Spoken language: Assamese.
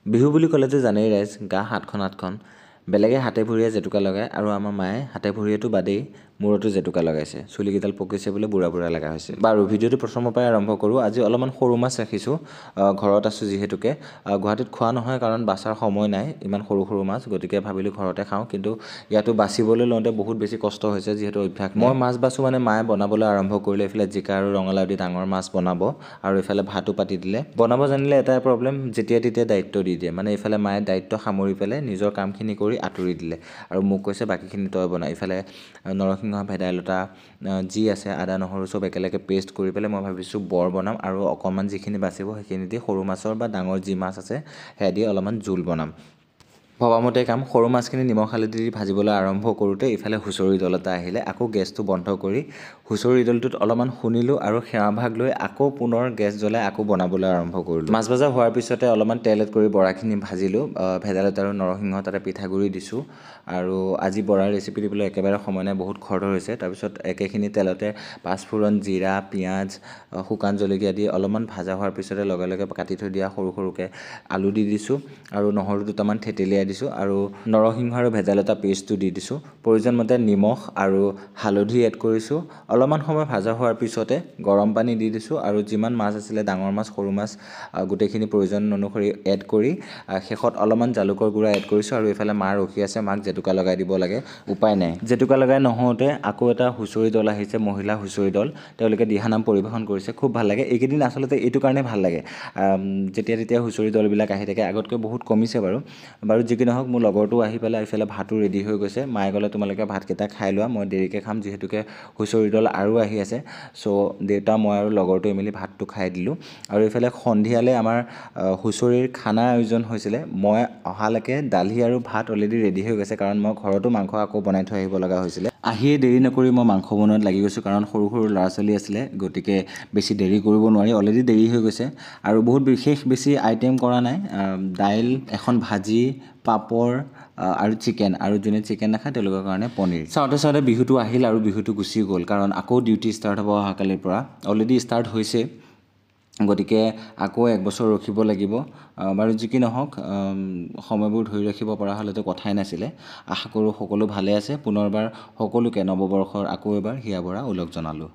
বিহু বুলি ক'লেতো জানেই ৰাইজ, গা সাতখন আঠখন। বেলেগে হাতে ভৰিয়ে জেতুকা লগায় আৰু আমাৰ মায়ে হাতে ভৰিয়েতো বাদেই মূৰতো জেতুকা লগাইছে। চুলিকেইডাল পকিছে বোলে, বুঢ়া বুঢ়া লগা হৈছে। বাৰু ভিডিঅ'টো প্ৰথমৰ পৰাই আৰম্ভ কৰোঁ। আজি অলপমান সৰু মাছ ৰাখিছোঁ, ঘৰত আছোঁ যিহেতুকে। গুৱাহাটীত খোৱা নহয় কাৰণ বাচাৰ সময় নাই, ইমান সৰু সৰু মাছ, গতিকে ভাবিলোঁ ঘৰতে খাওঁ। কিন্তু ইয়াতো বাচিবলৈ লওঁতে বহুত বেছি কষ্ট হৈছে যিহেতু অভ্যাস। মই মাছ বাচোঁ মানে মায়ে বনাবলৈ আৰম্ভ কৰিলে। এইফালে জিকা আৰু ৰঙালাও দি ডাঙৰ মাছ বনাব আৰু এইফালে ভাতো পাতি দিলে। বনাব জানিলে এটাই প্ৰব্লেম, যেতিয়া তেতিয়া দায়িত্ব দি দিয়ে। মানে এইফালে মায়ে দায়িত্ব সামৰি পেলাই নিজৰ কামখিনি কৰি আঁতৰি দিলে আৰু মোক কৈছে বাকীখিনি তই বনা। ইফালে নৰসিংহ, ভেদাইলতা যি আছে, আদা নহৰু চব একেলগে পেষ্ট কৰি পেলাই মই ভাবিছোঁ বৰ বনাম আৰু অকণমান যিখিনি বাচিব সেইখিনি দি সৰু মাছৰ বা ডাঙৰ যি মাছ আছে সেয়া দি অলপমান জোল বনাম। ভবামতে কাম, সৰু মাছখিনি নিমখ হালধি দি ভাজিবলৈ আৰম্ভ কৰোঁতে ইফালে হুঁচৰি দল এটা আহিলে। আকৌ গেছটো বন্ধ কৰি হুঁচৰি দলটোত অলপমান শুনিলোঁ আৰু সেৱা ভাগ লৈ আকৌ পুনৰ গেছ জ্বলাই আকৌ বনাবলৈ আৰম্ভ কৰিলোঁ। মাছ ভজা হোৱাৰ পিছতে অলপমান তেল এড কৰি বৰাখিনি ভাজিলোঁ। ভেদাইলতা আৰু নৰসিংহ, তাতে পিঠাগুড়ি দিছোঁ। আৰু আজি বৰাৰ ৰেচিপি দিবলৈ একেবাৰে সময় নাই, বহুত খৰধৰ হৈছে। তাৰপিছত একেখিনি তেলতে পাঁচফোৰণ, জিৰা, পিঁয়াজ, শুকান জলকীয়া দি অলপমান ভাজা হোৱাৰ পিছতে লগে লগে কাটি থৈ দিয়া সৰু সৰুকৈ আলু দি দিছোঁ আৰু নহৰু দুটামান থেতেলিয়াই দিছোঁ আৰু নৰসিংহ আৰু ভেদাইলতা পেষ্টটো দি দিছোঁ। প্ৰয়োজন মতে নিমখ আৰু হালধি এড কৰিছোঁ। অলপমান সময় ভাজা হোৱাৰ পিছতে গৰম পানী দি দিছোঁ আৰু যিমান মাছ আছিলে, ডাঙৰ মাছ সৰু মাছ, গোটেইখিনি প্ৰয়োজন অনুসৰি এড কৰি শেষত অলপমান জালুকৰ গুড়া এড কৰিছোঁ। আৰু এইফালে মা ৰখি আছে, মাক জেতুকা লগাই দিব লাগে, উপায় নাই। জেতুকা লগাই নহওঁতে আকৌ এটা হুঁচৰি দল আহিছে, মহিলা হুঁচৰি দল। তেওঁলোকে দিহানাম পৰিৱেশন কৰিছে, খুব ভাল লাগে এইকেইদিন। আচলতে এইটো কাৰণে ভাল লাগে, যেতিয়া তেতিয়া হুঁচৰি দলবিলাক আহি থাকে। আগতকৈ বহুত কমিছে বাৰু। বাৰু যি কি নহওক, মোৰ লগৰটো আহি পেলাই এইফালে ভাতো ৰেডি হৈ গৈছে। মায়ে ক'লে তোমালোকে ভাতকেইটা খাই লোৱা, মই দেৰিকৈ খাম যিহেতুকে হুঁচৰি দল আৰু আহি আছে। চ' দেউতা, মই আৰু লগৰটোৱে মিলি ভাতটো খাই দিলোঁ। আৰু এইফালে সন্ধিয়ালৈ আমাৰ হুঁচৰিৰ খানা আয়োজন হৈছিলে। মই অহালৈকে দালি আৰু ভাত অলৰেডি ৰেডি হৈ গৈছে, কাৰণ মই ঘৰতো মাংস আকৌ বনাই থৈ আহিব লগা হৈছিলে। আহিয়ে দেৰি নকৰি মই মাংস বনোৱাত লাগি গৈছোঁ, কাৰণ সৰু সৰু ল'ৰা ছোৱালী আছিলে, গতিকে বেছি দেৰি কৰিব নোৱাৰি, অলৰেডি দেৰি হৈ গৈছে। আৰু বহুত বিশেষ বেছি আইটেম কৰা নাই, দাইল, এখন ভাজি, পাপৰ আৰু চিকেন, আৰু যোনে চিকেন নাখায় তেওঁলোকৰ কাৰণে পনীৰ। চাওঁতে চাওঁতে বিহুটো আহিল আৰু বিহুটো গুচি গ'ল, কাৰণ আকৌ ডিউটি ষ্টাৰ্ট হ'ব অহাকালিৰ পৰা, অলৰেডি ষ্টাৰ্ট হৈছে। গতিকে আকৌ এক বছৰ ৰখিব লাগিব। বাৰু যি কি নহওক, সময়বোৰ ধৰি ৰাখিব পৰা হ'লেতো কথাই নাছিলে। আশা কৰোঁ সকলো ভালে আছে। পুনৰবাৰ সকলোকে নৱবৰ্ষৰ আকৌ এবাৰ হিয়া ভৰা ওলগ জনালোঁ।